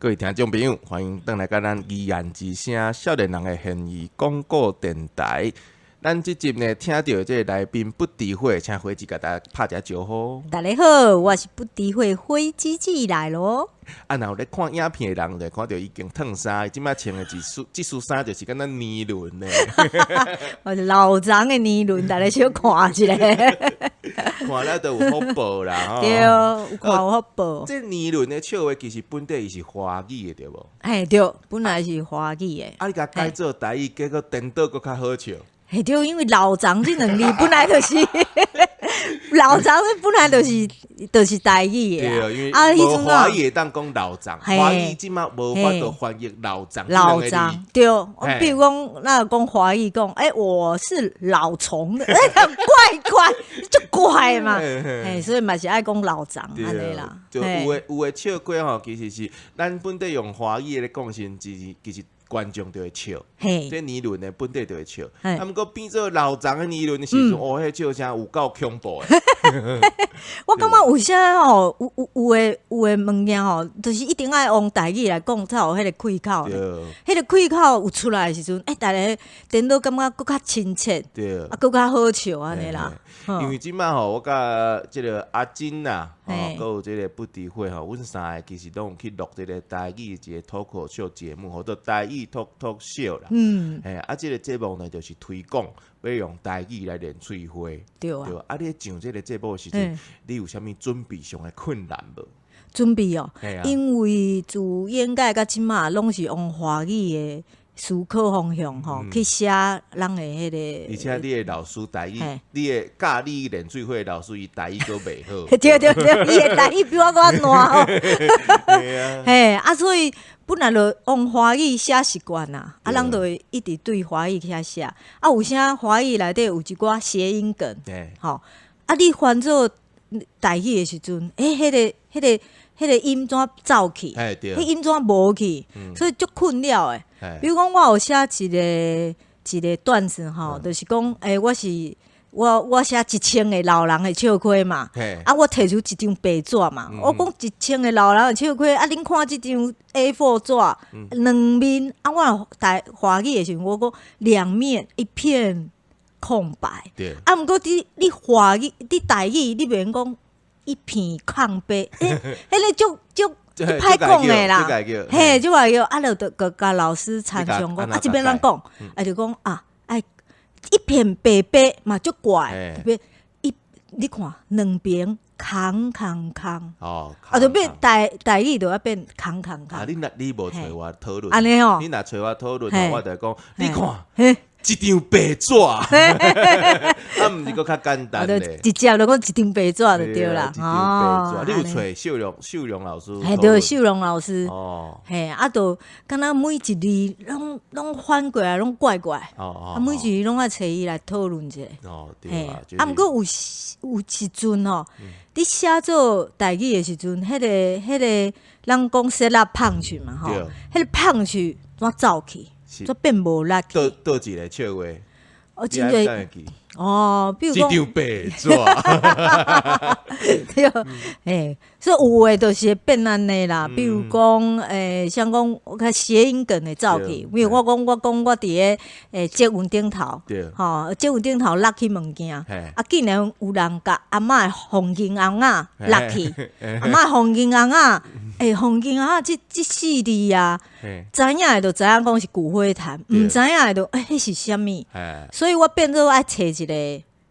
各位聽眾朋友，歡迎轉來佮咱議案之聲少年人的現義廣播電臺。咱這集呢，請到這个來賓不知火，請火姊共大家拍一下招呼。大家好，我是不知火火姊姊來囉。啊，若有咧看影片的人，就看著已經褪衫，伊這擺穿的一束這束衫就是敢若年輪呢。我是老欉的年輪，大家小看一下。看了都有福報啦，吼。對，有看有福報。這年輪的笑話其實本底伊是華語的，對無？嘿，對，本來是華語的。啊，你共改做台語，結果顛倒閣較好笑。嘿，對，因為老欉這兩字本來就是老欉，本來就是台語的。對，因為無華語會當講老欉，華語這馬無法度翻譯老欉。老欉對，比如講，若講華語講，欸，我是老蟲的，欸，怪怪，足怪嘛，嘿，所以嘛是愛講老欉按呢啦。就有的笑話吼，其實是咱本底用華語咧講時，其實觀眾就會笑，這年輪的本底就會笑。啊，毋過變做老欉的年輪的時陣，哦，彼笑聲有夠恐怖的。我感覺有啥吼，有的物件吼，就是一定愛用台語來講，才有彼个氣口。彼个氣口有出來的時陣，欸，大家顛倒感覺閣較親切，啊，閣較好笑按呢啦。因為這擺吼，我佮這个阿金啊，吼，閣有這个不知火吼，阮三个其實攏有去錄這个台語一个脫口秀節目，號做台語脫脫秀啦。嘿，啊，這个節目呢，就是推廣欲用台語來練喙花。對啊。對啊，你咧上這个節目的時陣，你有啥物準備上的困難無？準備哦，因為自演改到這馬，攏是用華語的思考方向吼，去寫人的彼个。而且你的老師台語，你的教你練喙花的老師，伊台語閣袂好。對對對，伊的台語比我閣較爛吼。嘿，啊，所以本來就用華語寫習慣啦，啊，人就會一直對華語遐寫。啊，有啥華語內底有一寡諧音梗，吼，啊，你翻做台語的時陣，欸，彼个音怎走去？彼音怎無去？所以足困擾的。比如講，我有寫一個段子吼，就是講，欸，我是我我寫一千个老人的笑話嘛，啊，我提出一張白紙嘛，我講一千個老人的笑話，啊，恁看這張 A4 紙，兩面，啊，我若台華語的時陣，我講兩面一片空白，啊，毋過你華語你台語，你袂用講一片空白，欸，彼个足足足歹講的啦，嘿，足歹叫，啊，就共老師參詳講，啊，這欲按怎講？啊，就講啊，愛一片白白嘛，足怪，特別一你看兩邊空空空，啊，就變台語就愛變空空空。啊，你若你無揣我討論，按呢吼，你若揣我討論，我就講，你看。一張白紙，啊，毋是閣較簡單咧？直接就講一張白紙就對啦。一張白紙，你有揣秀容秀容老師？嘿，對，秀容老師。哦，嘿，啊，就敢若每一字攏翻過來攏怪怪。啊，每一字攏愛揣伊來討論一下。哦，對啊。啊，毋過有一陣吼，你寫做台語的時陣，彼个人講 set up punch 嘛，吼，彼个 punch 怎走去？就變無力去。佗一个笑話？哦，真濟哦，比如講一張白紙，對，欸，所以有的就是會變按呢啦。比如講，欸，像講我看諧音梗會走去，比如我講我佇咧欸捷運頂頭，吼，捷運頂頭落去物件，啊，竟然有人共阿嬤的黃金尪仔落去，阿嬤黃金尪仔，欸，黃金尪仔這四字啊，知影的就知影講是骨灰壇，毋知影的就欸，彼是啥物？所以我變做愛揣一個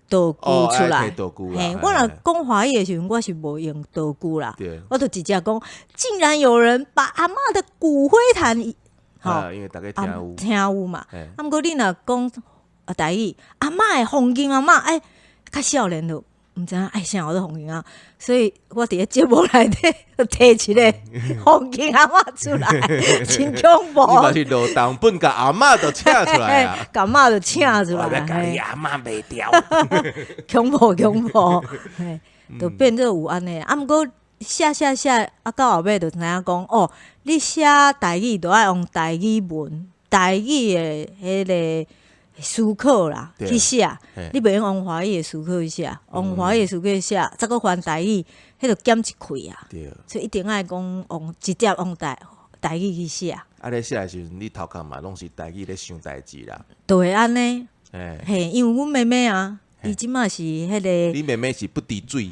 道具出來。嘿，我若講華語的時陣，我是無用道具啦，我就直接講，竟然有人把阿嬤的骨灰壇，吼，因為逐家聽有，聽有嘛。啊，毋過你若講啊台語，阿嬤的黃金尪仔，欸，較少年就毋知影愛啥叫做黃金尪，所以我佇咧節目內底就提一个黃金尪仔出來，真恐怖。你嘛是落重本，共阿嬤都請出來啊！共阿嬤就請出來，我欲共你阿嬤賣掉。恐怖恐怖，嘿，就變做有按呢。啊，毋過寫寫寫，啊，到後尾就知影講，哦，你寫台語就愛用台語文、台語的彼个思考啦去寫，你袂用用華語的思考去寫，用華語的思考去寫，再閣翻台語，彼就減一塊啊。所以一定愛講用直接用台台語去寫。啊，咧寫的時陣，你頭殼嘛攏是台語咧想代誌啦。就會按呢，嘿，因為阮妹妹啊，伊這馬是彼個。你妹妹是不滴水，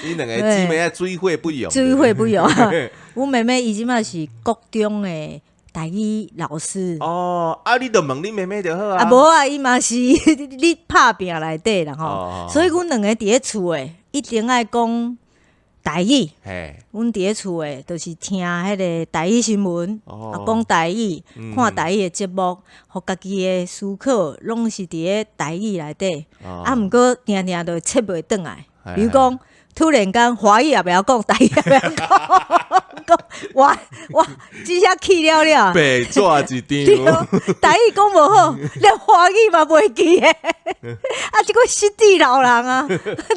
你兩個姊妹啊，水火不容。水火不容。阮妹妹伊這馬是國中的台語老師。哦，啊，你就問你妹妹就好啊。啊，無啊，伊嘛是咧拍拚內底啦吼，所以阮兩個佇咧厝的一定愛講台語。阮佇咧厝的，就是聽彼个台語新聞，啊，講台語，看台語的節目，予家己的思考攏是佇咧台語內底。啊，毋過定定就切袂轉來。比如講，突然間華語也袂曉講，台語也袂曉講，講哇哇，這下氣了了。白紙一張。台語講無好，連華語嘛袂記得。啊，這個失智老人啊，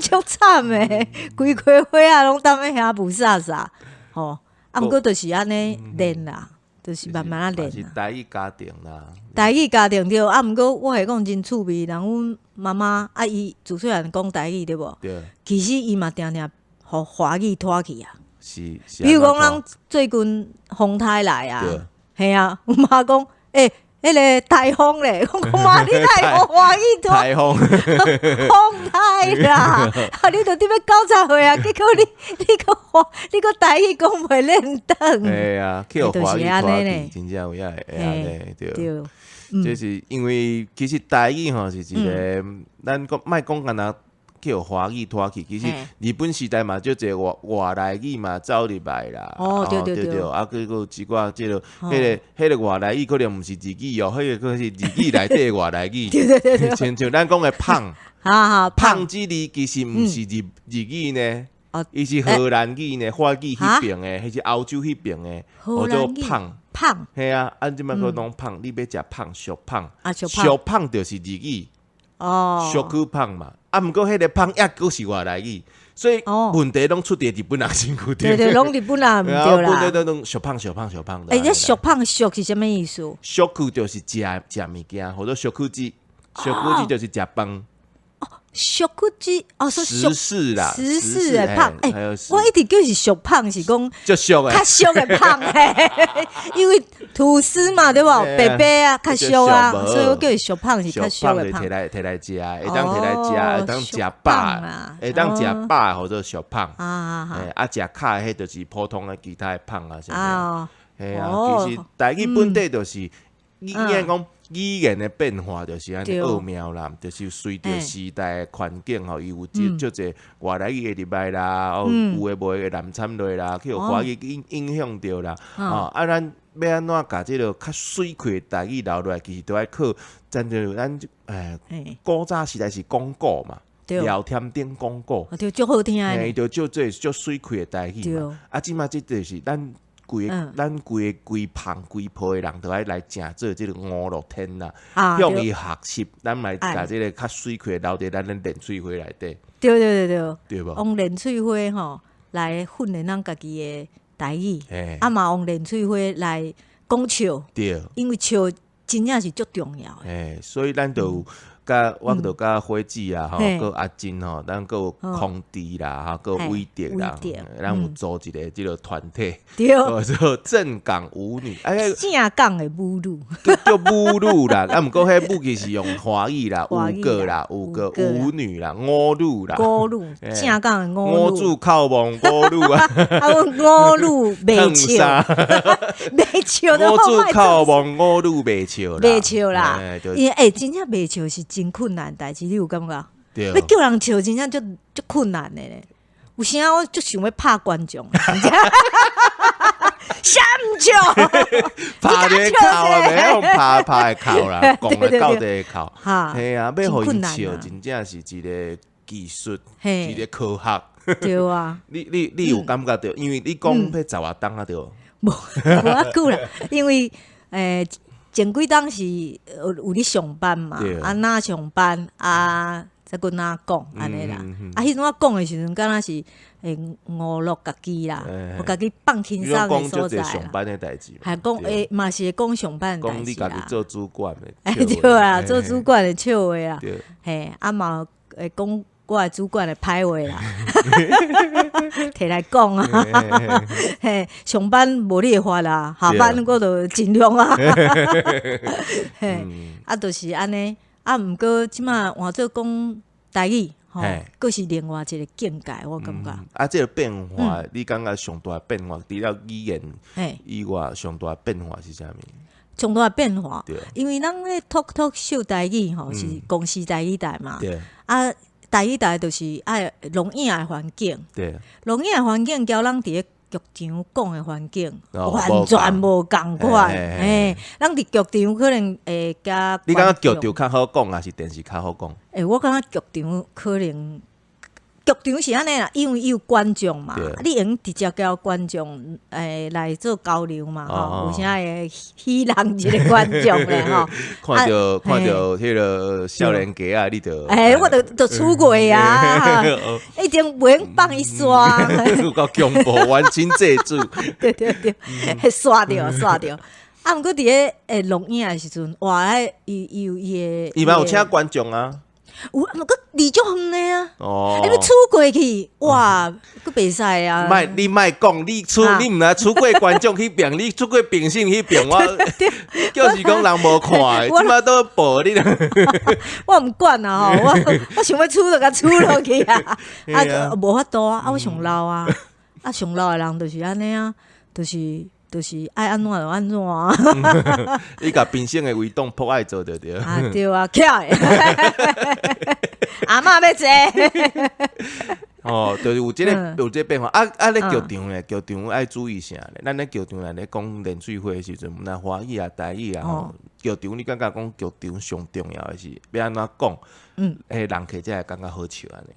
足慘的，規家伙仔攏踮咧遐霧煞煞，吼。啊，毋過就是按呢練啦，就是慢慢仔練。是台語家庭啦。台語家庭對，啊，毋過我會講真趣味，人阮媽媽啊，伊自細漢講台語對無？對。其實伊嘛定定予華語拖去啊。是。比如講，咱最近風颱來啊，嘿啊，阮媽講，欸，彼个颱風咧，我講媽，你哪會予華語拖？颱風。風颱啦，啊，你都佇欲90歲啊，結果你閣台語講袂輪轉。嘿啊，去予華語拖去，真正有影會按呢，對。對。這是因為其實台語吼是一个，咱講莫講干焦去予華語拖去，其實日本時代嘛，足濟外來語嘛走入來啦。哦，對對對。啊，閣有一寡這个、彼个外來語可能毋是日語哦，彼个可是日語內底的外來語。對對對對。親像咱講的胖，胖這字其實毋是日語呢，伊是荷蘭語呢，法語彼邊的，彼是歐洲彼邊的，叫做胖。胖。嘿啊，按這擺閣講胖，你欲食胖，俗胖，俗胖就是日語。哦。俗去胖嘛，啊，毋過彼个胖抑閣是外來語，所以問題攏出佇日本人身軀頂。對對，攏日本人毋對啦。本攏俗胖、俗胖、俗胖。欸，這俗胖俗是啥物意思？俗去就是食食物件，或者俗去子，俗去子就是食飯。俗骨子哦，食肆啦，食肆的胖，欸，我一直叫是俗胖，是講較俗的，較俗的胖嘿，因為吐司嘛，對無？白白啊，較俗啊，所以我叫伊俗胖是較俗的胖。提來提來食，會當提來食，會當食飽，會當食飽，號做俗胖。啊啊，食較的彼就是普通的其他的胖啊，啥物。嘿啊，其實台語本底就是，你應該講。語言的變化就是按呢奧妙啦，就是隨著時代的環境吼，伊有足濟外來語會入來啦，哦，有的無的會摻摻落啦，去予華語影響著啦，吼，啊，咱欲按怎共這个較媠氣的台語留落來，其實都愛靠，真正咱欸，古早時代是講古嘛，聊天頂講古，對，足好聽的，伊就足這足媠氣的台語嘛，啊，這馬這就是咱。規个咱規个規棚規鋪的人都愛來成做這个吳樂天啦，向伊學習，咱來共這个較媠氣的留佇咱咧練喙花內底。對對對對，對無？用練喙花吼來訓練咱家己的台語，啊嘛用練喙花來講笑，對，因為笑真正是足重要的。欸，所以咱就有佮我就佮花子啊，吼，閣阿珍吼，咱閣有空地啦，吼，閣有偉德啦，咱有組一个這个團體，叫做正港舞女，哎，正港的舞女，叫舞女啦，啊，毋過彼舞其實用華語啦，五個啦，五個舞女啦，五女啦，五女，正港的五女，五子靠望五女啊，啊，五女袂笑，袂笑，五子靠望五女袂笑，袂笑啦，因為欸，真正袂笑是真困難代誌，你有感覺？欲叫人笑，真正足足困難的咧。有時我足想欲拍觀眾，啥毋笑？拍咧哭啊，袂用拍拍會哭啦，講會到底會哭。嘿啊，欲予𪜶笑，真正是一个技術，一个科學。對啊。你有感覺著？因為你講欲十外冬啊，對。無無遐久啦，因為欸。前幾冬是有咧上班嘛，啊，若上班啊，才閣若講按呢啦。啊，彼陣我講的時陣，敢若是會娛樂家己啦，予家己放輕鬆的所在啦。上班的代誌，係講欸，嘛是會講上班的代誌啦。講你家己做主管的，對啊，做主管的笑話啦。嘿，啊嘛會講。我的主管的歹話啦，提來講啊，嘿，上班無你的法啦，下班我就盡量啊，嘿，啊，就是按呢，啊，毋過這馬換做講台語，吼，閣是另外一個境界，我感覺。啊，這個變化，你感覺上大變化，除了語言以外，上大變化是啥物？上大變化，因為咱咧 talk talk show 台語吼，是公視台語台嘛，啊，台語台就是愛錄影的環境，錄影的環境交咱佇咧劇場講的環境完全無仝款，嘿，咱佇劇場可能會佮你感覺劇場較好講，抑是電視較好講？欸，我感覺劇場可能劇場是按呢啦，因為伊有觀眾嘛，你會用直接交觀眾來做交流嘛，吼，有啥會喜人一個觀眾咧，吼。看著彼個少年家啊，你就欸，我就出櫃啊，一定袂用放伊煞，有夠恐怖，完清這主，對對對，煞著煞著。啊，毋過佇咧錄影的時陣，哇，彼伊有伊的，伊嘛有請觀眾啊。有，毋過離足遠的啊！哦，欸，欲出過去，哇，閣袂使啊！莫，你莫講，你出，你毋知出過觀眾彼邊，你出過評審彼邊，我就是講人無看，這馬都報你。我毋管啊吼，我想欲出就共出落去啊！啊，無法度啊，啊，我上老啊，啊，上老的人就是按呢啊，就是愛按怎就按怎啊！你共評審的圍擋撲愛做就對。啊對啊，起來！阿嬤欲坐。哦，就是有這個變化。啊啊！咧劇場咧，劇場愛注意啥咧？咱咧劇場內咧講練水會的時陣，毋但華語啊、台語啊吼。劇場你感覺講劇場上重要的是欲按怎講？彼人客才會感覺好笑按呢。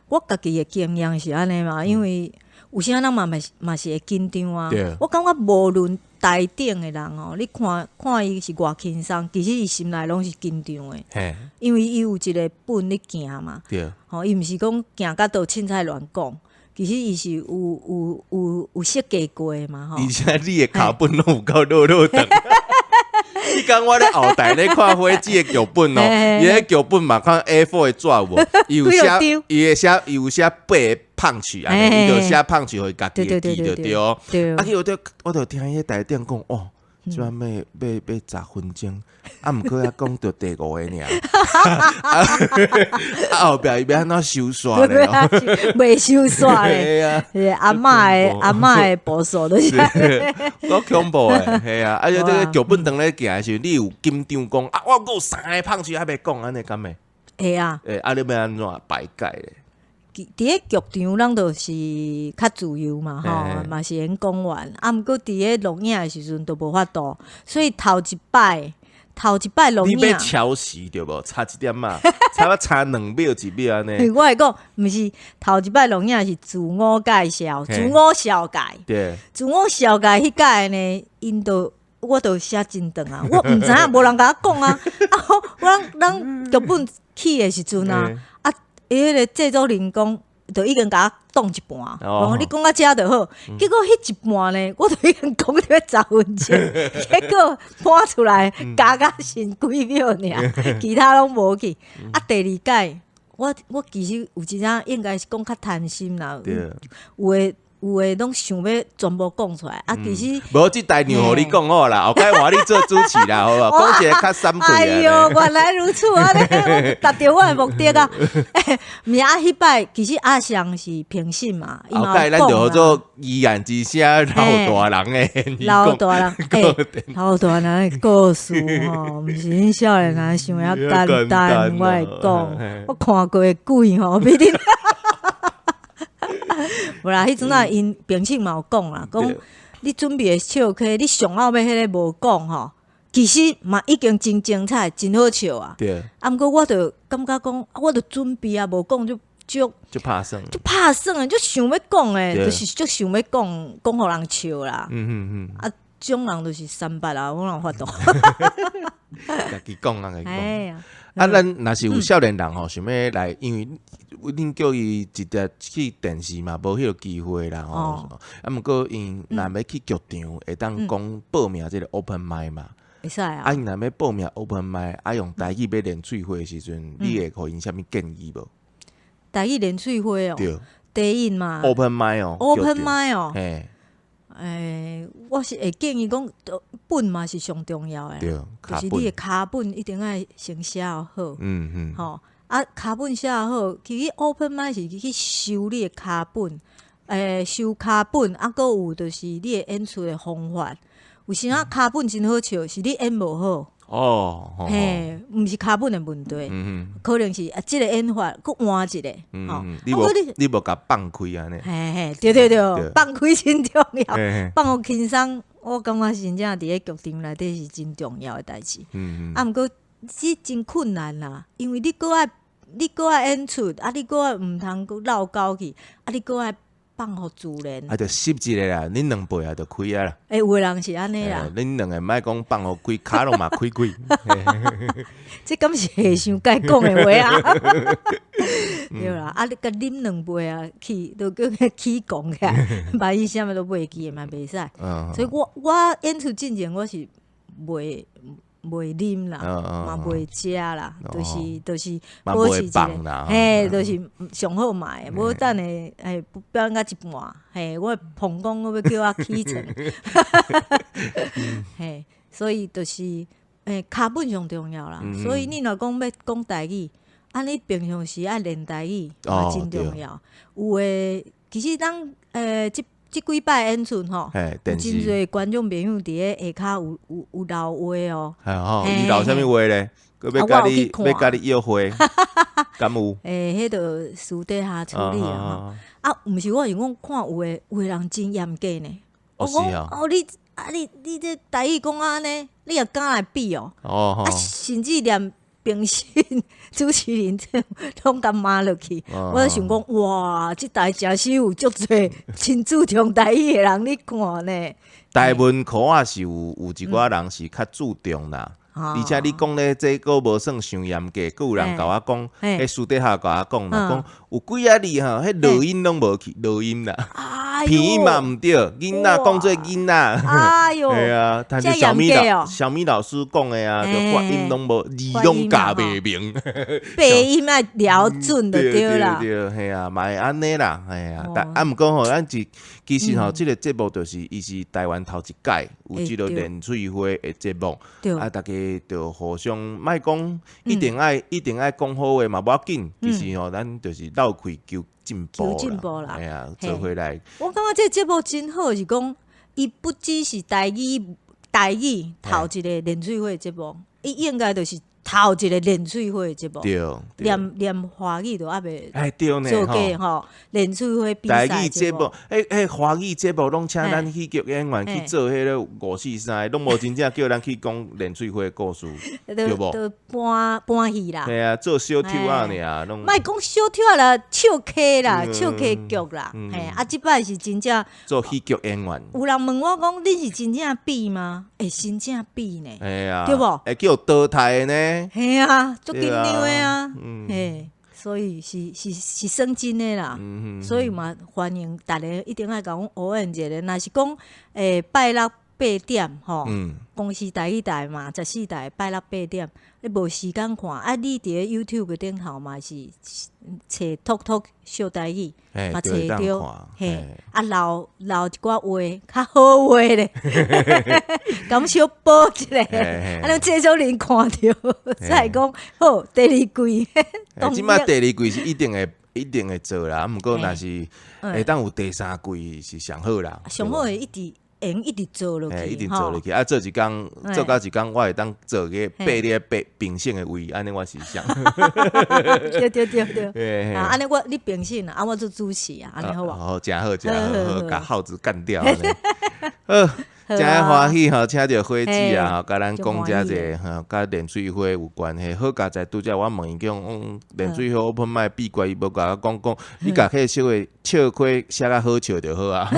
我家己的經驗是按呢嘛，因為有時咱嘛是會緊張啊。我感覺無論台頂的人哦，你看看伊是偌輕鬆，其實伊心內攏是緊張的。因為伊有一個本咧行嘛。吼，伊毋是講行甲倒凊彩亂講，其實伊是有設計過的嘛。吼。而且你的腳本攏有夠落落長。你講我咧後台咧看火子的劇本哦，伊个劇本嘛看 A4 的紙無？伊有寫，伊會寫，伊有寫八個 punch 按呢，伊就寫 punch 予伊家己會記就對。啊，去我就聽伊台頂講，哦，這擺欲10分鐘，啊，毋過猶講著第五个爾。啊，後壁伊欲按怎收煞咧？袂收煞咧。阿嬤的步數就是。夠恐怖的，係啊！啊，這個劇本當咧行的時陣，你有緊張講啊？我閣有三個 punch 猶未講，按呢敢會？會啊。會啊，你欲按怎排解咧？佇咧劇場，咱就是較自由嘛，吼，嘛是會用講完。啊，毋過佇咧錄影的時陣都無法度，所以頭一擺錄影。你欲超時對無？差一點仔，差2秒1秒按呢。我會講，毋是頭一擺錄影是自我介紹，自我紹介。自我紹介彼擺呢，𪜶都我都寫真長啊，我毋知影，無人共我講啊。啊，我咱劇本起的時陣啊，啊，伊彼個製作人講，就已經共我擋一半，講你講到遮就好。結果彼一半呢，我就已經講著欲10分鐘，結果播出來加甲剩幾秒爾，其他攏無去。啊，第二擺，我其實有一陣應該是講較貪心啦，有的攏想欲全部講出來，啊，其實無這台讓予你講好啦，後擺換你做主持啦，好無？講一個較閃哎喲，原來如此啊！達著我的目的啊！毋是啊，彼擺其實阿翔是評審嘛，後擺咱就號做議案之聲老大人的老大人，欸，老大人的故事吼，毋是恁少年人想遐簡單。我會講，我看過的鬼吼，比恁。無啦，彼陣啊，𪜶評審嘛有講啦，講你準備的笑話，你上後尾彼個無講吼，其實嘛已經真精彩，真好笑啊。啊，毋過我就感覺講，我就準備啊，無講就足足拍算，足拍算的，足想欲講的，就是足想欲講，講予人笑啦。啊，這種人就是三八啊，我哪有法度。家己講啊，家己講。啊，咱若是有少年人吼，想欲來，因為恁叫伊直接去電視嘛，無彼個機會啦吼。啊，毋過𪜶若欲去劇場，會當講報名這個 open mic 嘛。會使啊。啊，𪜶若欲報名 open mic，啊，用台語欲練嘴會的時陣，你會予𪜶啥物建議無？台語練喙花哦，第一嘛，open mic 哦，open mic 哦，欸，我是會建議講，本嘛是上重要的，就是你的跤本一定愛先寫好，吼，啊，跤本寫好，其實 open mic 是去修你的跤本，欸，修跤本，啊，閣有就是你的演出的方法。有時仔跤本真好笑，是你演無好。哦，嘿，毋是跤本的問題，可能是啊，這个演法閣換一个，吼，你無共放開按呢？嘿嘿，對對對，放開真重要，放予輕鬆，我感覺真正佇咧劇場內底是真重要的代誌。啊，毋過這真困難啦，因為你閣愛你閣愛演出，啊，你閣愛毋通閣落狗去，啊，你閣愛放予自然。啊，就翕一个啦，恁兩背啊就開啊啦。欸，有的人是按呢啦。恁兩个莫講放予開，跤攏嘛開開。這敢是下傷該講的話啊？對啦，啊，你共啉兩杯啊，去都叫起講起來，萬一啥物都袂記的嘛袂使。所以我演出進前我是袂啉啦，嘛袂食啦，就是保持一个，嘿，就是上好嘛的，無等下嘿表演到一半，嘿，我膀胱閣欲叫我起床，嘿，所以就是欸，跤本上重要啦。所以你若講欲講台語，啊，你平常時愛練台語嘛真重要。有的其實咱欸，這幾擺演出吼，有真濟觀眾朋友佇咧下跤有留話哦。係吼，伊留啥物話咧？閣欲共你欲共你約會，敢有？欸，彼就私底下處理啊吼。啊，毋是，我是講看有的人真嚴格呢。哦，是啊。哦，你啊你你這台語講按呢，你也敢來比哦？哦。啊，甚至連評審主持人這攏共罵落去。我就想講，哇，這台誠實有足濟真注重台語的人咧看呢。台文科仔是有一寡人是較注重啦，而且你講咧這閣無算傷嚴格，閣有人共我講，彼私底下共我講啦，講有幾仔字吼，彼落音攏無去，落音啦，鼻音嘛毋對，囡仔講做囡仔，哎喲，嘿啊，但是小米老師講的啊，就發音攏無，字攏教袂明，發音愛瞄準就對啦，對對，嘿啊，嘛會按呢啦，嘿啊，但啊毋過吼，咱是其實吼，這个節目就是伊是台灣頭一屆有這个練喙花的節目，啊，逐家就互相莫講一定愛講好話嘛，無要緊，其實吼，咱就是鬥氣求進步啦，嘿啊，做伙來。我感覺這個節目真好，是講伊不只是台語頭一个練喙花的節目，伊應該就是頭一個練喙花的節目，連華語都猶未做過吼，練喙花比賽節目，彼華語節目攏請咱戲劇演員去做彼个五四三，攏無真正叫咱去講練喙花的故事，對無？都搬戲啦。嘿啊，做小丑仔爾，攏。莫講小丑仔啦，笑客啦，笑客劇啦，嘿啊，這擺是真正做戲劇演員。有人問我講，你是真正比嗎？欸，真正比呢？嘿啊，對無？會叫淘汰的呢？嘿啊，足緊張的啊，嘿，所以是算真的啦，所以嘛歡迎逐家一定愛共阮応援一下。若是講欸拜六8點吼，公視台語台嘛，14台拜六八點，你無時間看啊？你佇咧 YouTube 頂頭嘛是揣 Talk Talk 秀台語，嘛揣著，嘿，啊留一寡話較好話咧，共小補一下，啊，予製作人看著，才會講好第二季。這擺第二季是一定會做啦，毋過若是會當有第三季是上好啦。上好會一直。會一直做落去，一直做落去。啊，做一工，做到一工，我會當做個爬咧爬評審的位，按呢我是想。對對對對。啊，按呢我你評審啊，我做主持啊，按呢好無？好，誠好，誠好，共耗子幹掉。好，誠歡喜吼，請著花姊啊，吼，共咱講遮濟吼，佮練喙花有關係。好佳哉，拄才我問伊講，練喙花 open mic 秘訣，伊無共我講講，你共彼个小个笑話寫較好笑就好啊。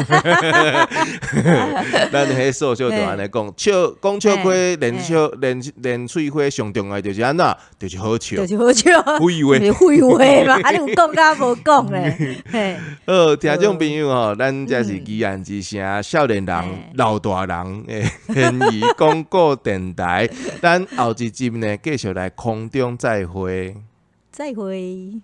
咱彼數學就按呢講，笑講笑話練笑練練喙花上重要就是按怎，就是好笑。就是好笑。廢話。廢話嘛，啊你有講甲無講咧？好，聽眾朋友吼，咱這是議案之聲，少年人、老大人的懸疑廣播電台，咱後一集呢，繼續來空中再會。再會。